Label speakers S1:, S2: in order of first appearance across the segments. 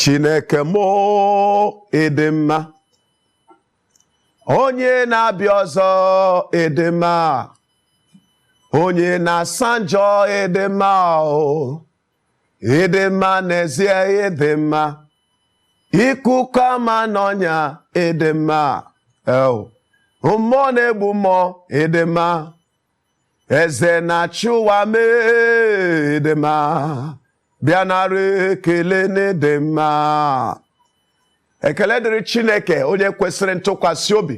S1: Chineke mụ, ịdị mma. Onye na-abịa ọzọ, ịdị mma. Onye na-asa njọ, ịdị mma o. Ịdị mma n'ezie, ịdị mma. Ikuku ama n'ọnya, ịdị mma. Eo. Mmụọ na-egbu mmụọ, ịdị mma. Eze na-achị ụwa mee, ịdị mma. Bịa nara ekele n'ịdị mma. Ekele dịrị Chineke, onye kwesịrị ntụkwasị obi,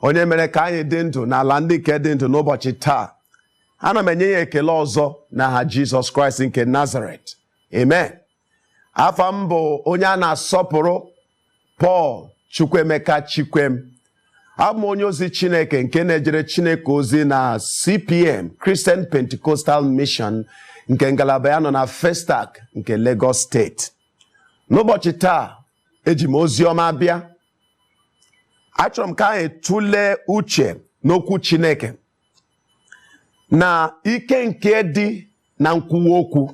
S1: onye mere ka anyị dị ndụ n'ala ndị nke dị ndụ n'ụbọchị taa. Ana m enye ya ekele ọzọ n'aha Jizọs Kraịst nke Nazaret. Amen. Afa m bụ onye a na-asọpụrụ, Paul Chukwuemeka Chikwem. Abụ m onye ozi Chineke nke na-ejere Chineke ozi na CPM, Christian Pentecostal Mission, nke ngalaba ya nọ na Festac nke Lagos Steeti. N'ụbọchị taa, eji m ozi ọma bịa. Achọrọ m ka anyị tụlee uche n'okwu Chineke na ike nke dị na nkwuwa okwu,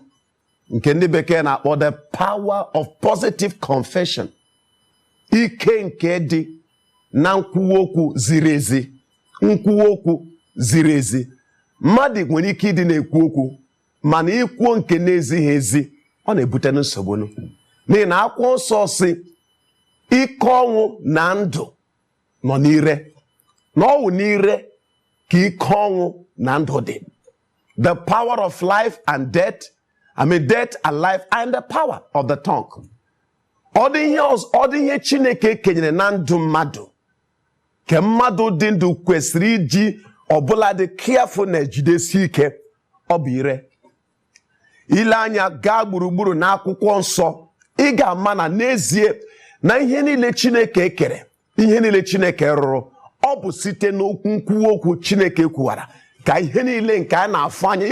S1: nke ndị bekee na-akpọ the power of positive confession. Ike nke dị na nkwuwa okwu ziri ezi. Nkwuwa okwu ziri ezi. Mmadụ nwere ike ịdị na-ekwu okwu, mana ikwuo nke na-ezighị ezi, ọ na-ebute nsogbu, n'ihi na Akwụkwọ Nsọ si ike ọnwụ na ndụ nọ n'ire, na ọwụ n'ire ka ike ọnwụ na ndụ dị. The power of life and death, I mean, death and life and the power of the tongue. Ọ dị ihe ọzọ, ọ dị ihe Chineke kenyere na ndụ mmadụ, ke mmadụ dị ndụ kwesịrị iji ọbụla dị careful na-ejidesi ike, ọ bụ ire. Ile anya gaa gburugburu n'Akwụkwọ Nsọ, ị ga-ama na n'ezie na ihe niile Chineke kere, ihe niile Chineke rụrụ, ọ bụ site n'okwu nkwuwa okwu Chineke kwuwara ka ihe niile nke a na-afụ anya,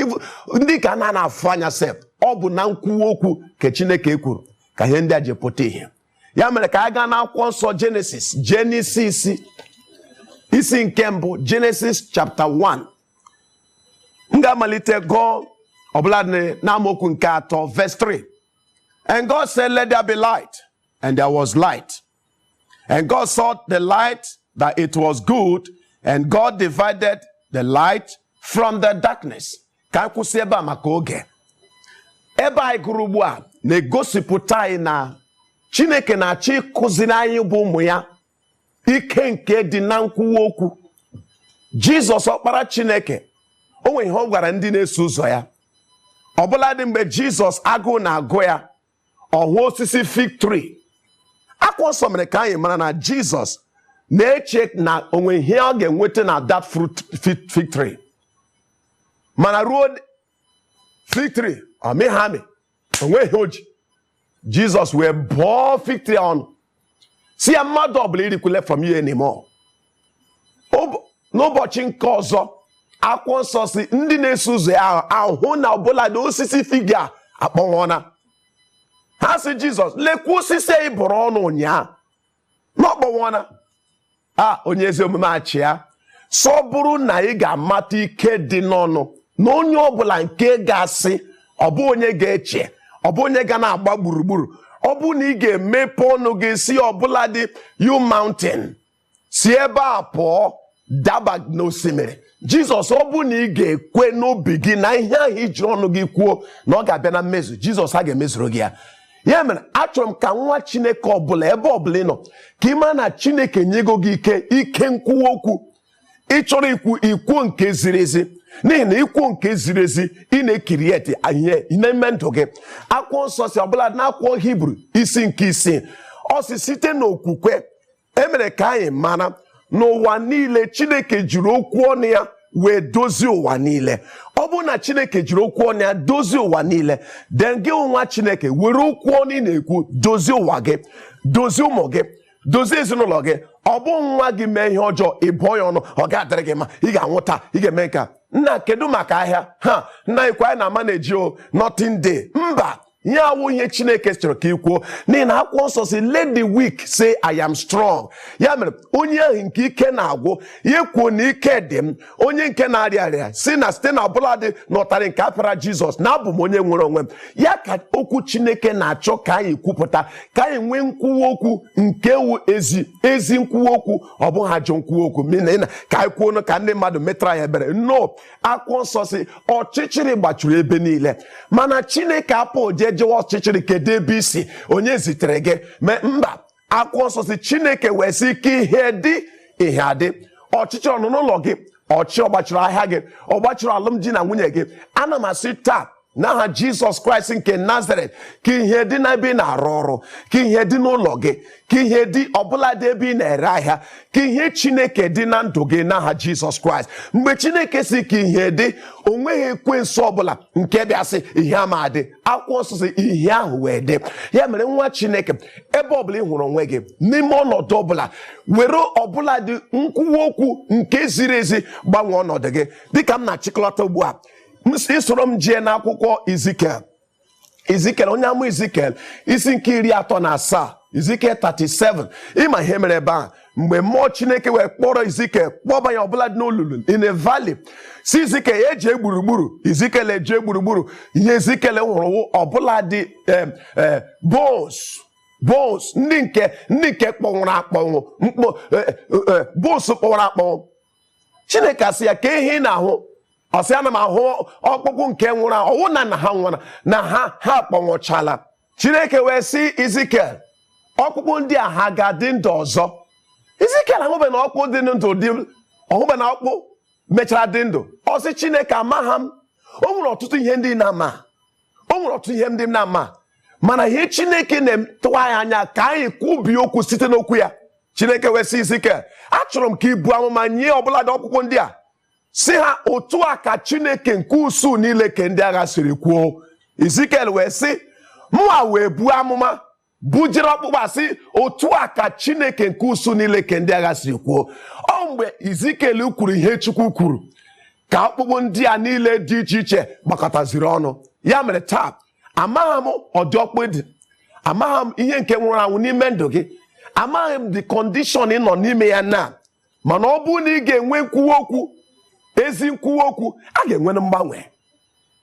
S1: ndị ka a na-afụ anya sef, ọ bụ na nkwuwa okwu ka Chineke kwuru ka ihe ndị a ji pụta ihe. Ya mere, ka a gaa n'Akwụkwọ Nsọ, Genesis, jee n'isi isi nke mbụ, Genesis chapter 1. M ga-amalite gụọ ọbụla n'amaokwu nke atọ, verse 3. "And God said, 'Let there be light,' and there was light. And God saw the light, that it was good, and God divided the light from the darkness." Ka anyị kwụsị ebe a maka oge. Ebe anyị gụrụ ugbu a na-egosipụta anyị na Chineke na-achọ ịkụziri anyị bụ ụmụ ya ike nke dị na nkwuwa okwu. Jizọs, Ọkpara Chineke, o nwere ihe ọ gwara ndị na-eso ụzọ ya. Ọbụladị mgbe Jizọs agụụ na-agụ ya, ọ hụ osisi fig tree. Akwụkwọ Nsọ mere ka anyị mara na Jizọs na-eche na onwe ihe ọ ga-enweta na that fruit fig tree, mana ruo fig tree ọ mịghị amị, onweghị o ji. Jizọs wee bụọ fig tree ọnụ, si ya, "Mmadụ ọbụla irikwule from you anymore." N'ụbọchị nke ọzọ, Akwụkwọ Nsọ si ndị na-eso ụzọ ya ahụ na ọbụla na osisi fig a akpọnwụọna. Ha si Jizọs, "Lekwa osisi a ị bụrụ ọnụ ụnyaahụ na ọkpọnwụọna." A onye ezi omume achị ya sọ bụrụ na ị ga-amata ike dị n'ọnụ, na onye ọbụla nke ga-asị, ọ bụ onye ga-eche, ọ bụ onye ga na-agba gburugburu, ọ bụ na ị ga-emepe ọnụ gị si ọbụla dị, "You mountain, si ebe a pụọ daba n'osimiri." Jizọs, ọ bụ na ị ga-ekwe n'obi gị na ihe ahụ iji ọnụ gị kwuo na ọ ga-abịa na mmezu, Jizọs a ga-emezuru gị ya. Ya mere, achọrọ m ka nwa Chineke ọbụla, ebe ọbụla ị nọ, ka ị mara na Chineke nyego gị ike, ike nkwuwa okwu. Ị chọrọ ikwu, ikwuo nke ziri ezi, n'ihi na ikwuo nke ziri ezi, ị na-ecreate ihe n'ime ndụ gị. Akwụkwọ Nsọ si, ọbụla n'akwụkwọ Hibru isi nke isii, ọ si site n'okwukwe emere ka anyị mara n'ụwa niile Chineke jiri okwu ọnụ ya wee dozie ụwa niile. Ọ bụrụ na Chineke jiri okwu ọnụ ya dozie ụwa niile, then gị, nwa Chineke, were okwu ọnụ ị na-ekwu dozie ụwa gị, dozie ụmụ gị, dozie ezinụlọ gị. Ọ bụ nwa gị mee ihe ọjọọ, ị bụọ ya ọnụ, "Ọ ga-adịrị gị mma, ị ga-anwụ taa, ị ga-eme nka." Nna, kedu maka ahịa ha? Nna, ikwa anyị na ama na-eji o nothing day. Mba. Ihe awụ ihe Chineke chọrọ ka ị kwuo, n'ihi na akwụkwọ nsọ si, "Let the weak say, I am strong." Ya mere, onye ahụ nke ike na-agwụ, ya kwuo na ike dị m. Onye nke na-arịa arịa, si na site na ọbụla dị n'ụtarị nke apịara Jizọs, na abụ m onye nwere onwe m. Ya ka okwu Chineke na-achọ ka anyị kwupụta, ka anyị nwee nkwuwa okwu nke wu ezi ezi nkwuwa okwu, ọ bụghị ajọ nkwuwa okwu na ka anyị kwuo ka ndị mmadụ metara ya ebere. No, akwụkwọ nsọ si ọchịchịrị gbachuru ebe niile, mana Chineke apụ jee jewe ọchịchịrị, kedu ebe isi, onye zitere gị? Mba, akwụkwọ nsọ si Chineke wee sị ka ihe dị, ihe adị. Ọchịchịrị ọnụ n'ụlọ gị, ọchị ọgbachiri ahịa gị, ọgbachiri alụmdi na nwunye gị, ana m asị taa n'aha Jizọs Kraịst nke Nazaret, ka ihe dị n'ebe ị na-arụ ọrụ, ka ihe dị n'ụlọ gị, ka ihe dị ọbụla dị ebe ị na-ere ahịa, ka ihe Chineke dị na ndụ gị n'aha Jizọs Kraịst. Mgbe Chineke si ka ihe dị, o nweghị ekwensu ọbụla nke bịa sị ihe ama dị. Akwụkwọ nsọ si ihe ahụ wee dị. Ya mere, nwa Chineke, ebe ọbụla ị hụrụ onwe gị, n'ime ọnọdụ ọbụla, were ọbụla dị nkwuwa okwu nke ziri ezi gbanwee ọnọdụ gị. Dịka m na-achịkọlata ugbu a, isoro m jee n'akwụkwọ Izikel, Izikel onye amụ, Izikel isi nke 37, Izikel 37. Ịma ihe mere ebe ahụ mgbe mmụọ Chineke wee kpọrọ Izikel, kpọba ya ọbụla dị n'olulu, in a valley, si Izikel ya eje gburugburu. Izikel eje gburugburu. Ihe Izikel hụrụ ọbụla dị bones, bones ndị nke kpọnwụrụ akpọnwụ, mkpọ bones kpọnwụrụ akpọnwụ. Chineke asị ya, ka ihe ị na-ahụ? Ọ sị, ana m ahụ ọkpụkpụ nke nwụrụ ọwụ na ha nwụrụ, na ha akpọnwụchala. Chineke wee sị Izikel, ọkpụkpụ ndị a, ha ga-adị ndụ ọzọ? Izikel ahụbe na ọkpụ dị ndụ dị, ọhụbe na ọkpụ mechara dị ndụ. Ọ sị Chineke, amagha m. O nwere ọtụtụ ihe ndị na-ama, o nwere ọtụtụ ihe ndị na-ama, mana ihe Chineke na-etụwa anyị anya ka anyị kwubie okwu site n'okwu ya. Chineke wee sị Izikel, achọrọ m ka ibu amụma nye ọbụladị ọkpụkpụ ndị a, si ha, otu a ka Chineke nke usuu niile ke ndị agha siri kwuo. Izikel wee sị, mụa wee buo amụma bujere ọkpụkpụ a, sị, otu a ka Chineke nke usuu niile ke ndị agha siri kwuo. Ọ mgbe Izikel kwuru ihe Chukwu kwuru ka ọkpụkpụ ndị a niile dị iche iche gbakọtaziri ọnụ. Ya mere taa, amaghị m ọdị ọkpụ dị, amaghị m ihe nke nwụrụ anwụ n'ime ndụ gị, amaghị m the condition ị nọ n'ime ya na, mana ọ bụrụ na ị ga-enwe nkwuwa okwu, ezi nkwuwa okwu, a ga-enwe mgbanwe.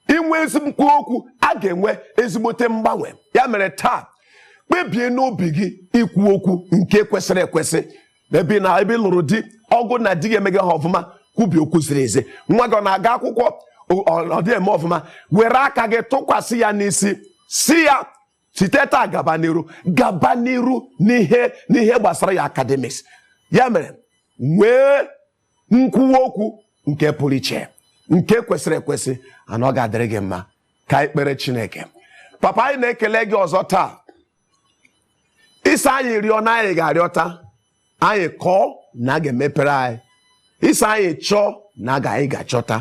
S1: Inwe ezi nkwuwa okwu, a ga-enwe ezigbote mgbanwe. Ya mere taa, kpebie n'obi gị ikwu okwu nke kwesịrị ekwesị. Ebe na ebe ị lụrụ di, ọgụ na di gị emeghị ha ọfụma, kwubie okwu ziri ezi. Nwa gị ọ na-aga akwụkwọ, ọ dị eme ọfụma, were aka gị tụkwasị ya n'isi, si ya site taa gaba n'iru, gaba n'iru n'ihe gbasara ya academics. Ya mere, nwee nkwuwa okwu nke pụrụ iche, nke kwesịrị ekwesị, ana ọ ga-adịrị gị mma. Ka anyị kpere Chineke. Papa, anyị na-ekele gị ọzọ taa. Ịsa anyị rịọ na anyị ga-arịọta, anyị kọọ na a ga-emepere anyị, ịsa anyị chọọ na a ga anyị ga-achọta.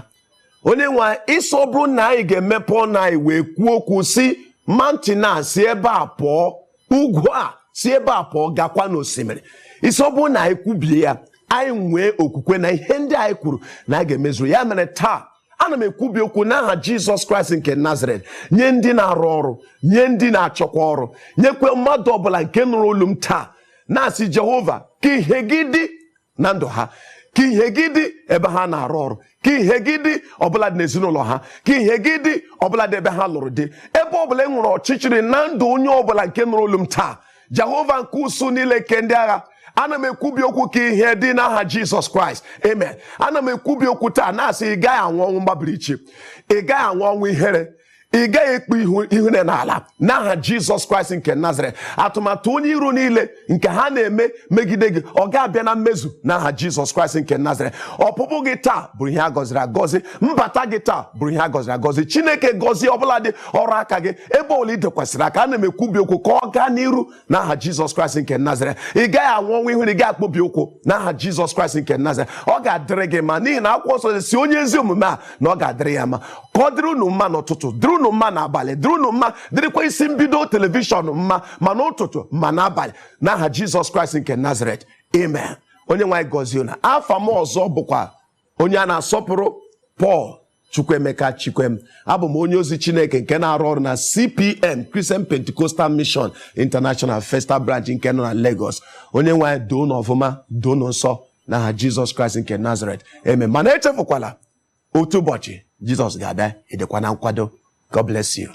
S1: Onye nwe anyị, ịsọ ọ bụrụ na anyị ga-emepe ọnụ anyị wee kwuo okwu, si mountain a si ebe a pụọ, ugwu a si ebe a pụọ gakwa n'osimiri, isi ọ bụrụ na anyị kwubie ya, anyị nwee okwukwe na ihe ndị anyị kwuru na a ga-emezu. Ya mere taa, ana m ekwubi okwu n'aha Jizọs Kraịst nke Nazaret nye ndị na-arụ ọrụ, nye ndị na-achọkwa ọrụ, nyekwe mmadụ ọbụla nke nụrụ olu m taa, na-asị Jehova, ka ihe gị dị na ndụ ha, ka ihe gị dị ebe ha na-arụ ọrụ, ka ihe gị dị ọbụla dị n'ezinụlọ ha, ka ihe gị dị ọbụla dị ebe ha lụrụ di. Ebe ọbụla e nwere ọchịchịrị na ndụ onye ọbụla nke nụrụ olu m taa, Jehova nke usu niile nke ndị agha, ana m ekwubi okwu ka ihe dị n'aha Jizọs Kraịst, amen. Ana m ekwubi okwu taa na-asị, ị gaghị anwụ ọnwụ mgbabiri iche, ị gaghị anwụ ọnwụ ihere, ị gaghị ekpu ihu ihure n'ala n'aha Jizọs Kraịst nke Nazaret. Atụmatụ onye iro niile nke ha na-eme megide gị, ọ ga-abịa na mmezu n'aha Jizọs Kraịst nke Nazaret. Ọpụpụ gị taa bụrụ ihe a gọziri agọzi, mbata gị taa bụrụ ihe a gọziri agọzi. Chineke gọzie ọbụla dị ọrụ aka gị, ebe ọbụla ị dekwasịrị aka. Ana m ekwubi okwu ka ọ gaa n'iru n'aha Jizọs Kraịst nke Nazaret. Ị gaghị anwụ ọnwụ ihu, ị gaghị akpọbi ụkwụ n'aha Jizọs Kraịst nke Nazaret. Ọ ga-adịrị gị mma, n'ihi na akwụkwọ nsọ si onye ezi omume a na ọ ga-adịrị ya mma. Ka ọ dịrị unu mma n'ụtụtụ, dịrị unu mma n'abalị, dịrị unu mma, dịrịkwa isi mbido television mma, ma n'ụtụtụ ma n'abalị, n'aha Jizọs Kraịst nke Nazaret, amen. Onye nwe anyị gọzie unu. Afa m ọzọ bụkwa onye a na-asọpụrụ, Paul Chukwuemeka. Chukwuemeka Chikwem. Abụ m onye ozi Chineke nke na-arụ ọrụ na CPM, Christian Pentecostal Mission International, Festa Branch nke nọ na Lagos. Onye nwe anyị doo n'ọfụma, doo nsọ n'aha Jizọs Kraịst nke Nazaret, amen. Mana echefukwala, otu ụbọchị Jizọs ga-abịa. Ịdịkwa na nkwado? God bless you.